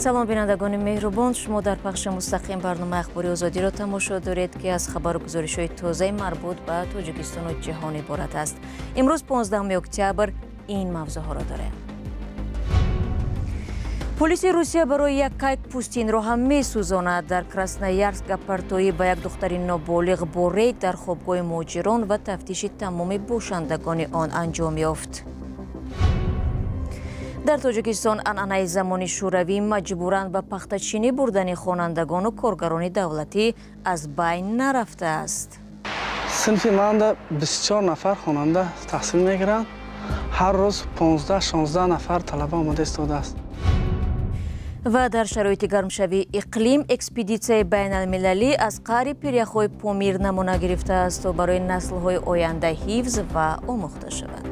Салом бинандагони меҳрубон, шумо дар пахши мустақим барномаи ахбори озодиро тамошо доред, ки аз хабару гузоришҳои тозаи марбут ба Тоҷикистону ҷаҳон иборат аст. Имрӯз 15 октябр ин мавзӯъҳоро дорем. Полиси Русия барои як кайк пӯстинро ҳам месӯзонад. Дар Красноярск гаппартоӣ ба як духтари ноболиғ бо рейд дар хобгоҳи муҳоҷирон ва тафтиши тамоми бошандагони он анҷом ёфт. Дар Тоҷикистон анъанаи замони шӯравӣ маҷбуран ба пахтачинӣ бурдани хонандагону коргарони давлатӣ аз байн нарафтааст. Синфи манда 24 нафар хонанда таҳсил мегиранд. Ҳар рӯз 15-16 нафар талаба омода истодааст. Ва дар шароити гармшавии иқлим экспедитсияи байналмилалӣ аз қаъри пиряхҳои Помир намуна гирифтааст, то барои наслҳои оянда ҳифз ва омӯхта шавад.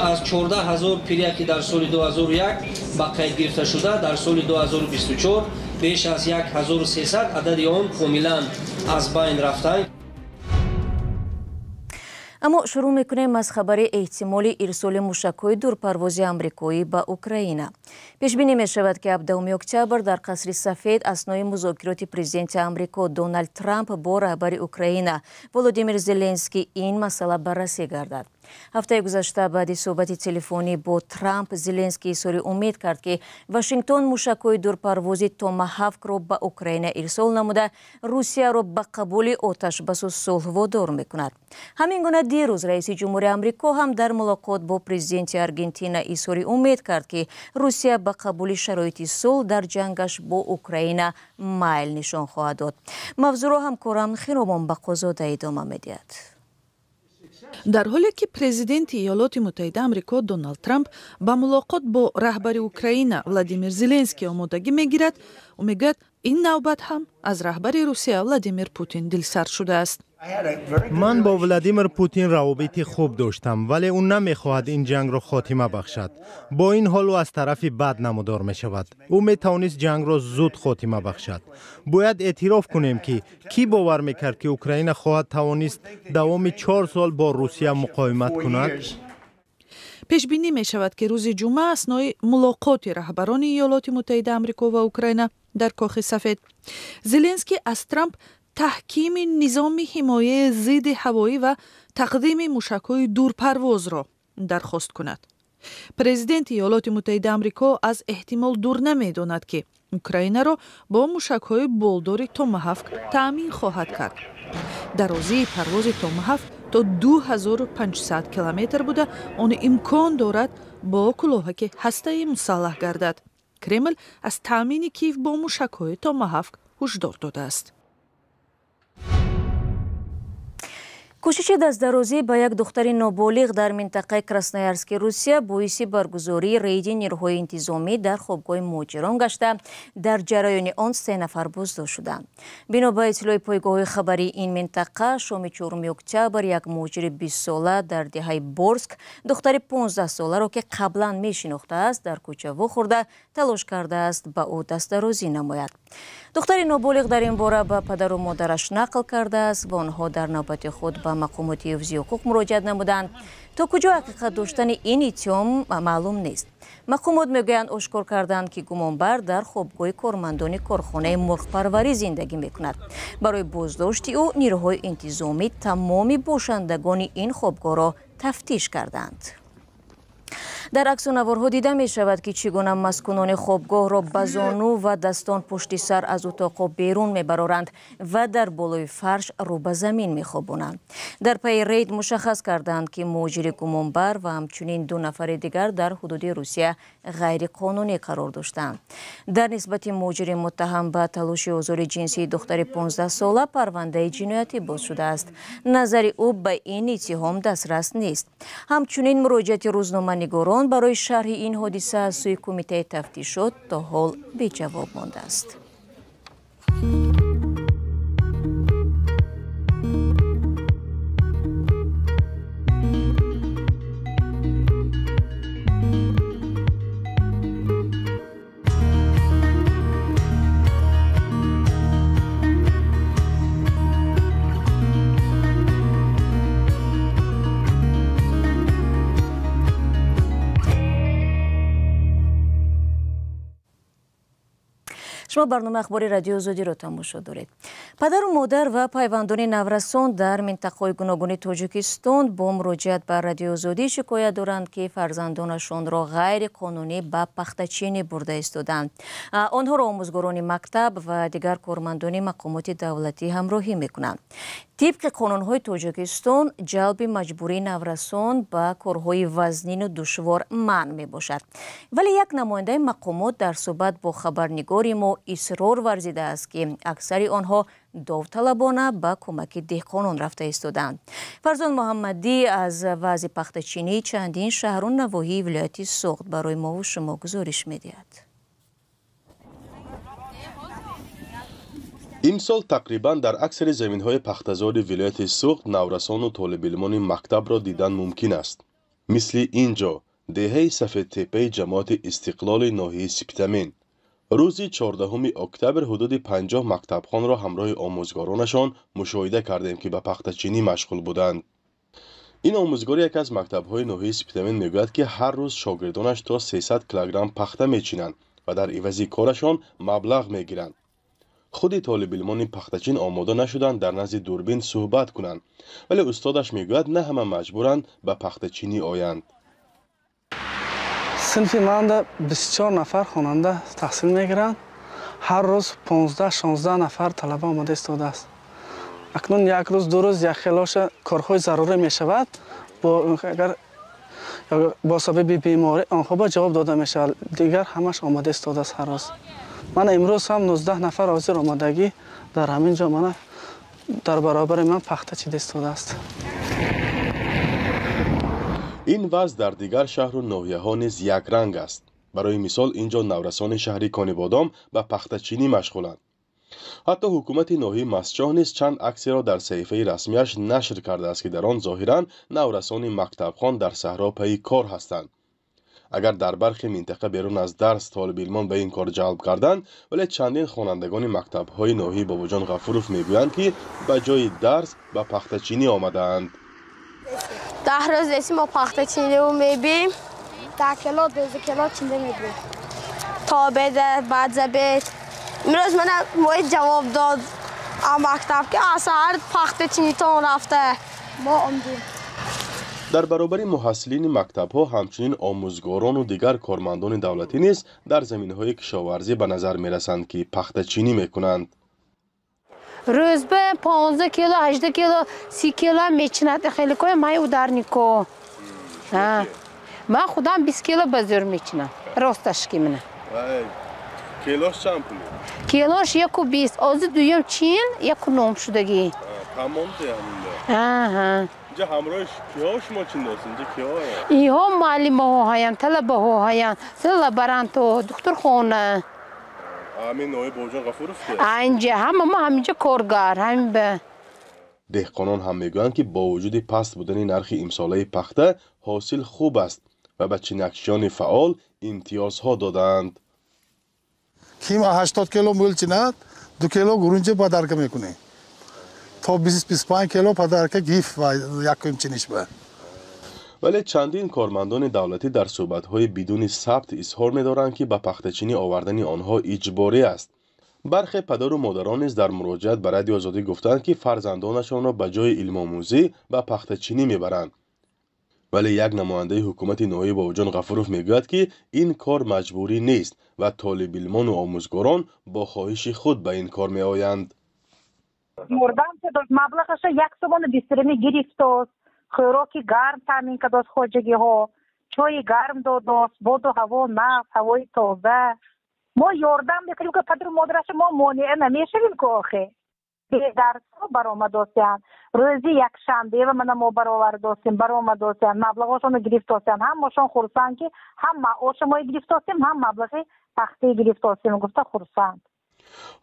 Аз 14 000 пиряхи дар соли 2001 ба қайд гирифта шуда, дар соли 2024 беш аз 1300 адади он комилан аз байн рафтанд. Аммо шурӯъ мекунем аз хабари эҳтимоли ирсоли мушакҳои дурпарвози амрикоӣ ба Украина. Пешбинӣ мешавад, ки 17 октябр дар Қасри Сафед аснои музокироти президенти Амрико Доналд Трамп бо раҳбари Украина Володимир Зеленский ин масъала баррасӣ гардад. Ҳафтаи гузашта баъди суҳбати телефонӣ бо Трамп Зеленский изҳори умед кард, ки Вашингтон мушакҳои дурпарвози Томахавкро ба Украина ирсол намуда, Русияро ба қабули оташбасу сулҳ водор мекунад. Ҳамин гуна дирӯз раиси ҷумҳури Амрико ҳам дар мулоқот бо президенти Аргентина изҳори умед кард, ки Русия ба қабули шароити сулҳ дар ҷангаш бо Украина майл нишон хоҳад дод. Мавзӯъро ҳамкорам Хиромон Бақозода идома медиҳад. Дар ҳоле ки президенти Иёлоти Муттаҳида Амрико Доналд Трамп ба мулоқот бо раҳбари Украина Владимир Зеленский омодагӣ мегирад, ӯ мегӯяд, ин навбат ҳам аз раҳбари Русия Владимир Путин дилсард шудааст. Ман бо Владимир Путин равобити хуб доштам, вале ӯ намехоҳад ин ҷангро хотима бахшад. Бо ин ҳол ӯ аз тарафи бад намудор мешавад. Ӯ метавонист ҷангро зуд хотима бахшад. Бояд эътироф кунем, ки кӣ бовар мекард, ки Украина хоҳад тавонист давоми 4 сол бо Русия муқовимат кунад? Пешбинӣ мешавад, ки рӯзи ҷумъа аснои мулоқоти раҳбарони Иёлоти Муттаҳида Амрико ва Украина дар Кохи Сафед Зеленский аз Трамп таҳкими низоми ҳимояи зидди ҳавоӣ ва тақдими мушакҳои дурпарвозро дархост кунад. Президенти Иёлоти Муттаҳида Амрико аз эҳтимол дур намедонад, ки Украинаро бо мушакҳои болдори Томахавк таъмин хоҳад кард. Дарозии парвози Томахавк то 2500 километр буда, он имкон дорад бо кулоҳаки ҳастаӣ мусаллаҳ гардад. Кремл аз таъмини Киев бо мушакҳои Томахавк ҳушдор додааст. Кӯшиши дастдарозӣ ба як духтари ноболиғ дар минтақаи Красноярски Русия боиси баргузории рейди нирӯҳои интизомӣ дар хобгоҳи муҳоҷирон гашта, дар ҷараёни он се нафар боздошт шуданд. Бино ба иттилои пойгоҳҳои хабарии ин минтақа, шоми 4 октябр як муҳоҷири 20-сола дар деҳаи Борск духтари 15-соларо, ки қаблан мешинохтааст, дар кӯча вохӯрда, талош кардааст ба ӯ дастдарозӣ намояд. Духтари ноболиғ дар ин бора ба падару модараш нақл кардааст ва онҳо дар навбати худ ба мақомоти ҳифзи ҳуқуқ муроҷиат намуданд. То куҷо ҳақиқат доштани ин иттиҳом маълум нест. Мақомот мегӯянд, ошкор карданд, ки гумонбар дар хобгоҳи кормандони корхонаи мурғпарварӣ зиндагӣ мекунад. Барои боздошти ӯ нирӯҳои интизомӣ тамоми бошандагони ин хобгоҳро тафтиш карданд. Дар аксу наворҳо дида мешавад, ки чӣ гуна маскунони хобгоҳро ба зону ва дастон пушти сар аз утоқҳо берун мебароранд ва дар болои фарш рӯ ба замин мехобонанд. Дар пайи рейд мушаххас карданд, ки муҳоҷири гумонбар ва ҳамчунин ду нафари дигар дар ҳудуди Русия ғайриқонунӣ қарор доштанд. Дар нисбати муҳоҷири муттаҳам ба талоши озори ҷинсии духтари 15-сола парвандаи ҷиноятӣ боз шудааст. Назари ӯ ба ин иттиҳом дастрас нест. Ҳамчунин муроҷиати рӯзноманигорон барои шарҳи ин ҳодиса аз сӯи кумитаи тафтишот то ҳол беҷавоб мондааст. Шумо барномаи ахбори Радиои Озодиро тамошо доред. Падару модар ва пайвандони наврасон дар минтақаҳои гуногуни Тоҷикистон бо муроҷиат ба Радиои Озодӣ шикоят доранд, ки фарзандонашонро ғайриқонунӣ ба пахтачинӣ бурда истодаанд. Онҳоро омӯзгорони мактаб ва дигар кормандони мақомоти давлатӣ ҳамроҳӣ мекунанд. Тибқи қонунҳои Тоҷикистон, ҷалби маҷбурии наврасон ба корҳои вазнину душвор манъ мебошад. Вале як намояндаи мақомот дар суҳбат бо хабарнигори мо исрор варзидааст, ки аксари онҳо довталабона ба кӯмаки деҳқонон рафта истодаанд. Фарзон Муҳаммадӣ аз вазъи пахтачинии чандин шаҳру навоҳии вилояти Суғд барои мову шумо гузориш медиҳад. Имсол тақрибан дар аксари заминҳои пахтазори вилояти Суғд наврасону толибилмони мактабро дидан мумкин аст. Мисли ин ҷо, деҳаи Сафедтепаи ҷамоати Истиқлоли ноҳияи Спитамен. Рӯзи 14 октябр ҳудуди 50 мактабхонро ҳамроҳи омӯзгоронашон мушоҳида кардем, ки ба пахтачинӣ машғул буданд. Ин омӯзгори яке аз мактабҳои ноҳияи Спитамен мегӯяд, ки ҳар рӯз шогирдонаш то 300 килограмм пахта мечинанд ва дар ивази корашон маблағ мегиранд. Худи толибилмони пахтачин омода нашуданд дар назди дурбин суҳбат кунанд, вале устодаш мегӯяд, на ҳама маҷбуранд ба пахтачинӣ оянд. Синфи манда 24 нафар хонанда таҳсил мегиранд. Ҳар рӯз 15-16 нафар талаба омода истодааст. Акнун як рӯз, ду рӯз якхелоша корҳои зарурӣ мешавад, агар бо сабаби беморӣ онҳо ба ҷавоб дода мешавад, дигар ҳамаш омода истодааст ҳар рӯз. Мана имрӯз ҳам 19 нафар ҳозир омодагӣ дар ҳамин ҷо мана дар баробари ман пахта чида истодааст. Ин вазъ дар дигар шаҳру ноҳияҳо низ якранг аст. Барои мисол, ин ҷо наврасони шаҳри Конибодом ба пахтачинӣ машғуланд. Ҳатто ҳукумати ноҳияи Мастчоҳ низ чанд аксеро дар саҳифаи расмиаш нашр кардааст, ки дар он зоҳиран наврасони мактабхон дар саҳро пайи кор ҳастанд. Агар дар бархе минтақа берун аз дарс толибилмон ба ин кор ҷалб карданд, вале чандин хонандагони мактабҳои ноҳияи Бобоҷон Ғафуров мегӯянд, ки ба ҷои дарс ба пахтачинӣ омадаанд. 10 рӯз нест мо пахтачинӣ мебием, 10 кило, 12 кило чинда мебием. То обеда, баъд за обед. Имрӯз мана мои ҷавоб дод мактаб, ки аз саҳар пахтачинитон рафта. Мо омдем. Дар баробари муҳассилини мактабҳо ҳамчунин омӯзгорону дигар кормандони давлатӣ низ дар заминҳои кишоварзӣ ба назар мерасанд, ки пахтачинӣ мекунанд. Рӯз ба 15 кило, 18 кило, 30 кило мечинад. Хеле кой май ударнико. Ман худам 20 кило ба зӯр мечинам. Росташ ки мена. Килош чанд пул? Килош 1,20. Ози дуюм чин 1,9 шудагӣ. Тамом ҳаминда. Инҷа ҳамроҳиш киҳо шумо чин дост? Инҷа киҳо? Иҳо муаллимаҳо ҳаянд, талабаҳо ҳаянд, лаборантҳо, духтурхона. Ҳамин ноҳияи Бобоҷон Ғафуров ки? Инҷа ҳама мо ҳаминҷа коргар, ҳамин ба. Деҳқонон ҳам мегӯянд, ки бо вуҷуди паст будани нархи имсолаи пахта ҳосил хуб аст ва ба чинакшиёни фаъол имтиёзҳо додаанд. Ким 80 кило мӯл чинад, 2 кило гурунҷа падарка мекунем. То 20-25 кило падарка гиф ва якум чиниш ба. Вале чандин кормандони давлатӣ дар суҳбатҳои бидуни сабт изҳор медоранд, ки ба пахтачинӣ овардани онҳо иҷборӣ аст. Бархе падару модарон низ дар муроҷиат ба Радиои Озодӣ гуфтанд, ки фарзандонашонро ба ҷои илмомӯзӣ ба пахтачинӣ мебаранд. Вале як намояндаи ҳукумати ноҳияи Бобоҷон Ғафуров мегӯяд, ки ин кор маҷбурӣ нест ва толибилмону омӯзгорон бо хоҳиши худ ба ин кор меоянд. Ёрдам дод, маблағаша як сомону бистирими гирифтост, хӯроки гарм таъмин кардост хоҷагиҳо, чойи гарм додост, боду ҳаво нағз, ҳавои тоза. Мо ёрдам мекунем, ки падару модараша мо монеа намешавем ку охе. Бедарсҳо баромадосиянд. Рӯзи якшанбева мана мо баровардосем, баромадосиянд, маблағошонро гирифтосиянд. Ҳамашон хурсанд, ки ҳам маоша мо гирифтосем, ҳам маблағи пахтаи гирифтосем, гуфта хурсанд.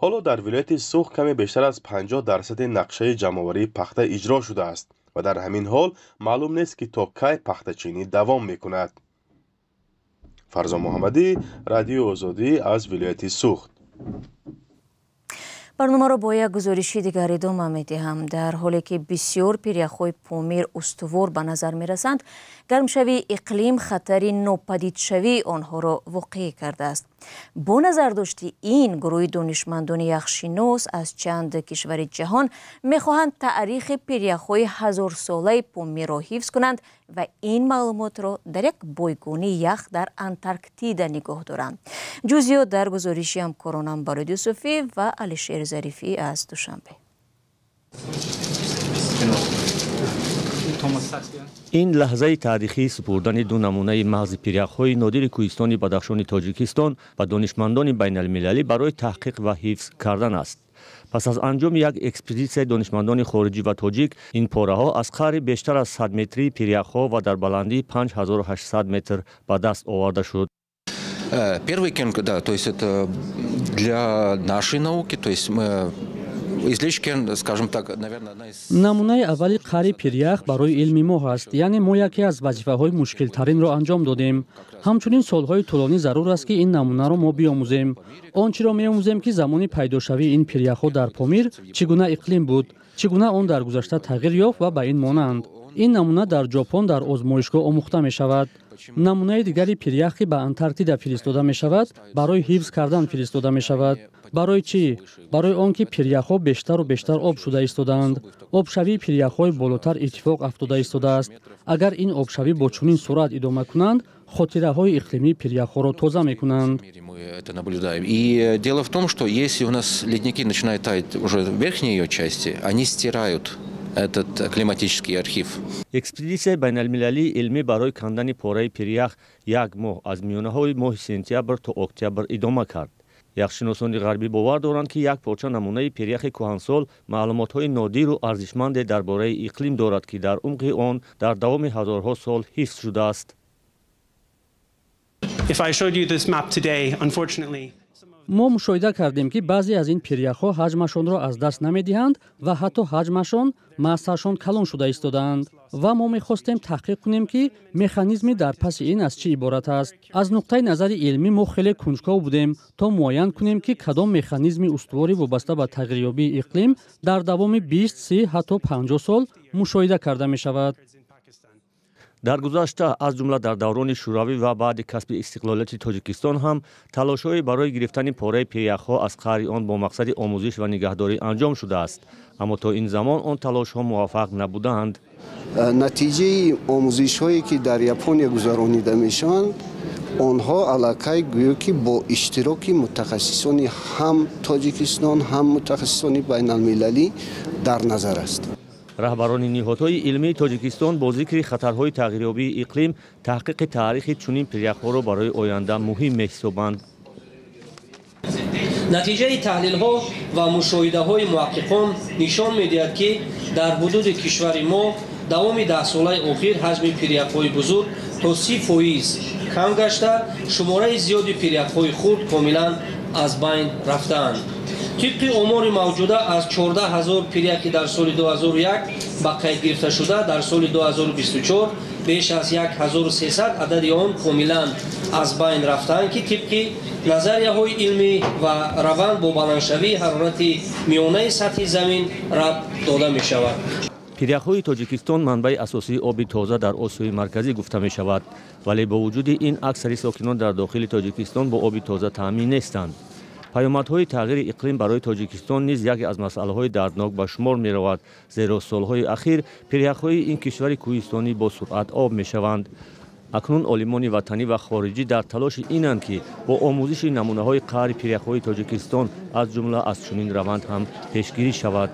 Ҳоло дар вилояти Суғд каме бештар аз 50% нақшаи ҷамъоварии пахта иҷро шудааст ва дар ҳамин ҳол маълум нест, ки то кай пахтачинӣ давом мекунад. Фарзон Муҳаммадӣ, Радиои Озодӣ аз вилояти Суғд. Барномаро бо як гузориши дигар идома медиҳам. Дар ҳоле ки бисёр пиряхҳои Помир устувор ба назар мерасанд, гармшавии иқлим хатари нопадидшавии онҳоро воқеӣ кардааст. Бо назардошти ин гурӯҳи донишмандони яхшинос аз чанд кишвари ҷаҳон мехоҳанд таърихи пиряхҳои ҳазорсолаи Помирро ҳифз кунанд ва ин маълумотро дар як бойгонии ях дар Антарктида нигоҳ доранд. Ҷузъиёт дар гузориши ҳамкоронам Барод Юсуфӣ ва Алишер Зарифӣ аз Душанбе. Ин лаҳзаи таърихии супурдани ду намунаи мағзи пиряхҳои нодири кӯҳистони Бадахшони Тоҷикистон ба донишмандони байналмилалӣ барои таҳқиқ ва ҳифз кардан аст. Пас аз анҷоми як экспедитсияи донишмандони хориҷӣ ва тоҷик, ин пораҳо аз қаъри бештар аз 100 метрии пиряхҳо ва дар баландии 5800 метр ба даст оварда шуд. Первый керн, да, то есть это для нашей науки, то есть мы Намунаи аввали қаъри пирях барои илми мо ҳаст, яъне мо яке аз вазифаҳои мушкилтаринро анҷом додем. Ҳамчунин солҳои тӯлонӣ зарур аст, ки ин намунаро мо биомӯзем. Он чиро меомӯзем, ки замони пайдошавии ин пиряхҳо дар Помир чӣ гуна иқлим буд, чӣ гуна он дар гузашта тағйир ёфт ва ба ин монанд. Ин намуна дар Ҷопон дар озмоишгоҳ омӯхта мешавад. Намунаи дигари пирях, ки ба Антарктида фиристода мешавад, барои ҳифз кардан фиристода мешавад. Барои чӣ? Барои он ки пиряхҳо бештару бештар об шуда истодаанд. Обшавии пиряхҳои болотар иттифоқ афтода истодааст. Агар ин обшавӣ бо чунин суръат идома кунанд, хотираҳои иқлимии пиряхҳоро тоза мекунанд. И дело в том, что если у нас ледники начинают таять уже в верхней ее части, они стирают этот климатический архив. Экспедитсияи байналмилалии илмӣ барои кандани пораи пирях як моҳ аз миёнаҳои моҳи сентябр то октябр идома кард. Яхшиносони ғарбӣ бовар доранд, ки як порча намунаи пиряхи кӯҳансол маълумотҳои нодиру арзишманде дар бораи иқлим дорад, ки дар умқи он дар давоми ҳазорҳо сол ҳифз шудааст. Мо мушоҳида кардем, ки баъзе аз ин пиряхҳо ҳаҷмашонро аз даст намедиҳанд ва ҳатто ҳаҷмашон, массаашон калон шуда истодаанд. Ва мо мехостем таҳқиқ кунем, ки механизми дар паси ин аз чӣ иборат аст. Аз нуқтаи назари илмӣ мо хеле кунҷков будем, то муайян кунем, ки кадом механизми устувори вобаста ба тағйирёбии иқлим дар давоми 20, 30, ҳатто 50 сол мушоҳида карда мешавад. Дар гузашта, аз ҷумла дар даврони Шӯравӣ ва баъди касби истиқлолияти Тоҷикистон ҳам талошҳое барои гирифтани пораи пиряхҳо аз қаъри он бо мақсади омӯзиш ва нигаҳдорӣ анҷом шудааст. Аммо то ин замон он талошҳо муваффақ набудаанд. Натиҷаи омӯзишҳое, ки дар Япония гузаронида мешаванд, онҳо аллакай гӯё ки бо иштироки мутахассисони ҳам Тоҷикистон, ҳам мутахассисони байналмилалӣ дар назар аст. Раҳбарони ниҳодҳои илмии Тоҷикистон бо зикри хатарҳои тағйирёбии иқлим таҳқиқи таърихи чунин пиряхҳоро барои оянда муҳим меҳисобанд. Натиҷаи таҳлилҳо ва мушоҳидаҳои муҳаққиқон нишон медиҳад, ки дар ҳудуди кишвари мо давоми даҳсолаи охир ҳаҷми пиряхҳои бузург то 30% кам гашта, шумораи зиёди пиряхҳои хурд комилан аз байн рафтаанд. Тибқи омори мавҷуда аз 14 ҳазор пиряхи дар соли 2001 ба қайд гирифта шуда, дар соли 2024 беш аз 1300 адади он комилан аз байн рафтаанд, ки тибқи назарияҳои илмӣ ва раванд бо баландшавии ҳарорати миёнаи сатҳи замин рабт дода мешавад. Пиряхҳои Тоҷикистон манбаи асосии оби тоза дар Осиёи Марказӣ гуфта мешавад, вале бо вуҷуди ин аксари сокинон дар дохили Тоҷикистон бо оби тоза таъмин нестанд. Паёмадҳои тағйири иқлим барои Тоҷикистон низ яке аз масъалаҳои дарднок ба шумор меравад, зеро солҳои ахир пиряхҳои ин кишвари кӯҳистонӣ бо суръат об мешаванд. Акнун олимони ватанӣ ва хориҷӣ дар талоши инанд, ки бо омӯзиши намунаҳои қаъри пиряхҳои Тоҷикистон аз ҷумла аз чунин раванд ҳам пешгирӣ шавад.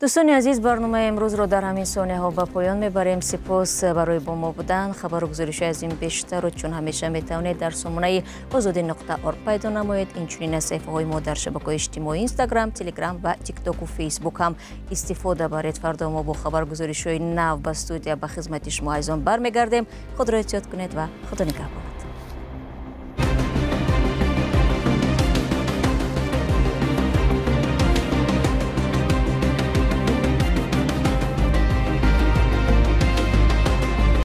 Дӯстони азиз, барномаи имрӯзро дар ҳамин сонияҳо ба поён мебарем. Сипос барои бо мо будан. Хабару гузоришҳои аз ин бештарро чун ҳамеша метавонед дар сомонаи озодӣ.орг пайдо намоед. Инчунин аз саҳифаҳои мо дар шабакаҳои иҷтимоӣ Инстаграм, Телеграм ва Тиктоку Фейсбук ҳам истифода баред. Фардо мо бо хабаргузоришҳои нав ба студия ба хизмати шумо азизон бармегардем. Худро эҳтиёт кунед ва Худо нигаҳбон.